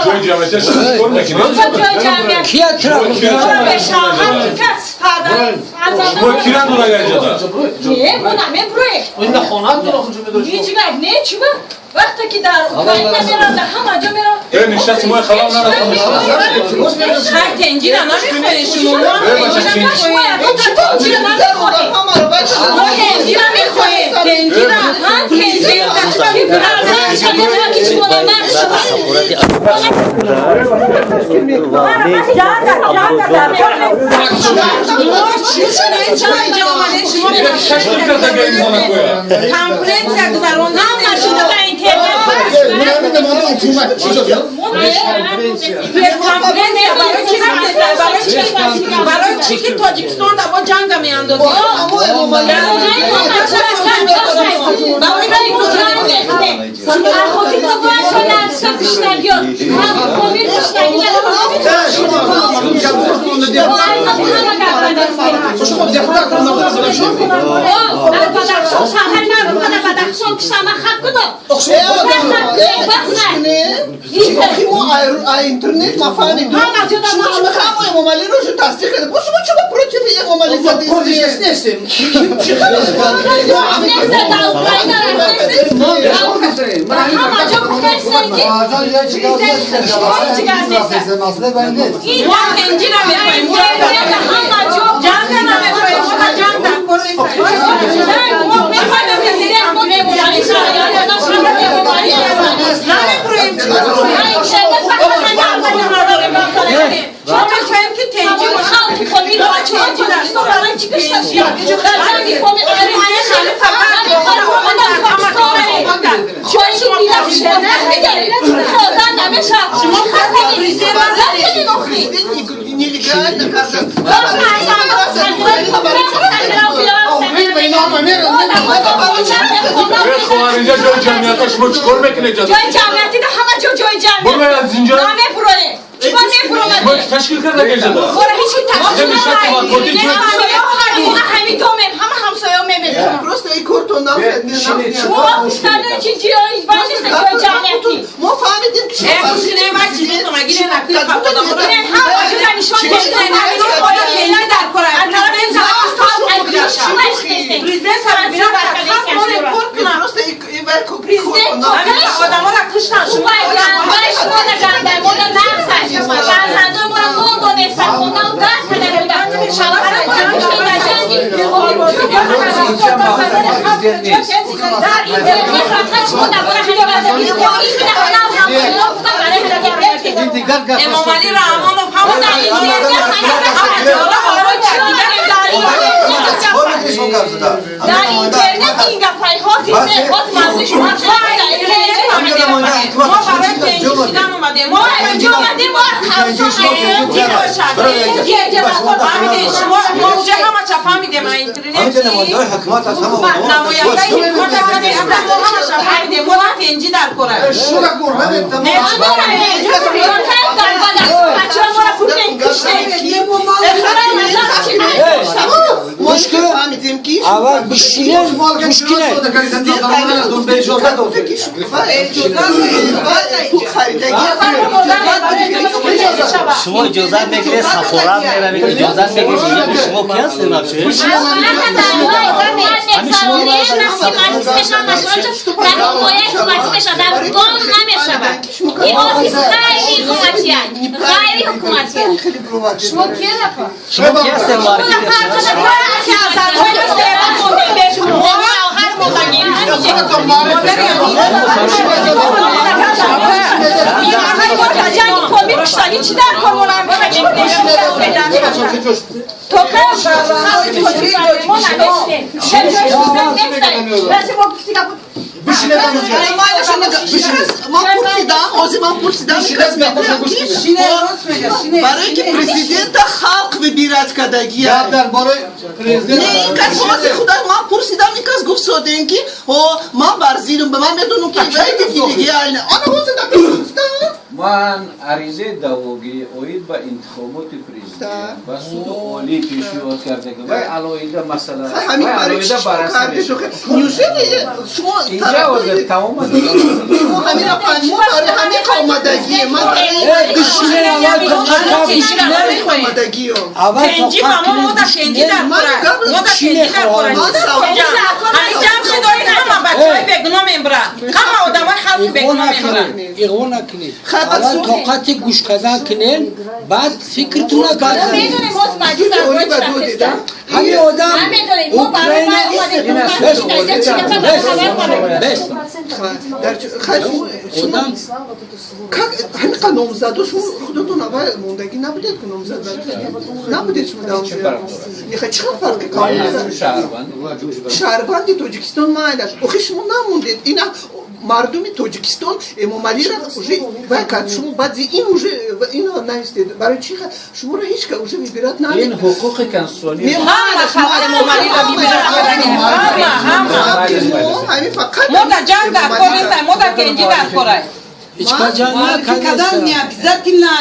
Ҷои ҷамъиятия кор мекунед? Кия тра? Шумо кира дорага инҷода? Не, мо намебурем. Ҳеҷ гап не, чиба? Вақте ки дар Украина мерам, дар ҳама ҷо мерам. Э, нишасти мои халал нарасонда. Хай, тенҷира намехоҳед шумо? Шумо ягон тенҷира намехоҳед. Мо тенҷира мехоҳем. Тенҷира. Ҳа, тенҷира. Ки шумо намахш. Ташкил кардага ин монакоя. Конференсия гузаронда. Ҳама шуда ба интернет. Пресс-конференсия барои чӣ рафтеста? Барои чӣ? Барои чӣ ки Тоҷикистон бо ҷанга меандозед? Барои Интернет ма фаҳмидем. Шумо чӣ мехоҳам Эмомалиро шу тасдиқ кардем? Шумо чӣ против Эмомали задистед? Чӣ хабар? Мо тенҷира мехоҳем. Ҷанга намехоҳем. Мо ҷанг дар кор намебурем. Мо мехоҳем ки тенҷи бошад. Нелегально Э, хоҳар, инҷа ҷои ҷамъията, шумо чӣ кор мекунед инҷа? Ҷои ҷамъиятӣ да ҳама ҷо ҷои ҷамъият. Бурмай аз инҷа? Намебуроем. Чиба мебуромадем? Шумо ташкил кардага инҷода? Хора ҳеҷ ки ташкил Инҷа нишасти матбуотӣ ҷои ҳамин домем, ҳама ҳамсояо мемедонам. Просто ин кортон Шумо пуштани чи ҷои вайниста ҷои ҷамъиятӣ. Мо фаҳмидем ки Э, кушине ва чизотон, агире накунед Бинен, ҳама ҷо нишон Президент Просто одаморо куштан. Шумо нагандай, мода нақсаш. Фарзандои моро мол донеста, хонау дар када буда. Дар интернет фақат шумо дар бораи ҳамин гап задед. Ин хонау ҳамсояо гуфтан барои ҳамин гап. Эмомалӣ Раҳмонов ҳама дар интернет Дар интернет ин гапҳои ҳозир не, ҳозир мавзӯи шумо дар интернет. Мо барои тенҷи шидан омадем. Мо Инҷо омадем, мо фаҳмидем, шумо мо уже ҳамаша фаҳмидем а интернет. Намояндаи ҳукумат ҳастем, мо ҳамаша фаҳмидем. Мо тенҷи дар кора. Аввал бишинед, гӯш кунед. Шумо иҷозат мегиред, сафорат меравед, иҷозат мегиред. Шумо ки ҳастед вообще? Шумо ки нафар? Шумо ки ҳастед муаррифӣ? Ман пурсидам, ҳозир ман пурсидам, барои ки президента халқ выбирать кардагия. Не, ин кас ҳозир худаш ман пурсидам, ин кас гуфт содем ки ман бар зиддум, ман медонам ки нелегально. Ана ҳозир да гуфтам. Ман аризаи даъвогӣ оид ба интихоботи президент ба суди олӣ пешниҳод кардагӣ. Вай алоҳида масъала, ҳамин вай барои алоҳида чӣ баррасӣ кардед? мешавад. Неужели шумо Инҷа ҳозир тамом аст. Шумо ҳамин Ҳамин омадагӣ ман. Бишинен, аввал тоқат бишинен. Омадагиё. Аввал Тенҷи ба тоқат мо мода кунед. тенҷи дар кора. Мода тенҷи дар кора. Ҳамин ҷамъ шудои ҳама бачаҳои бегуноҳ мебра. Ҳама одамои халқи Иғво бегуноҳ мебра. накунед, иғво накунед. Хай, баъд Аввал тоқати гӯш кардан кунед, баъд фикртуна баъд кунед. Медонем, мо маҷлис Суди олӣ ба ду дидам. Ҳамин одам Намедонем, мо барои Украина омадем. Бес, бес, бес. Дар хай шумо Одам как ҳамин қа номзадо, шумо худатон аввал мондагӣ набудед, ки номзад набудед шумо дар меха, чӣ хел фарқи? Шаҳрванд. Шаҳрванди Тоҷикистон майлаш, охи шумо намондед. Ина мардуми Тоҷикистон Эмомалиро уже вай кард, шумо баъди ин уже ино наистед. Барои чӣ шуморо ҳеч ка уже выбирать Ин намекунад? ҳуқуқи конститутсионӣ. Ҳама халқ Эмомалиро выбирать кардагӣ. Ҳама, ҳама. Ҳамин фақат Мо дар ҷанг дар кор нестем, мо дар тенҷи дар корай. Ҳеч кас ҷанг Муаррифӣ кардан накардааст. не обязательно.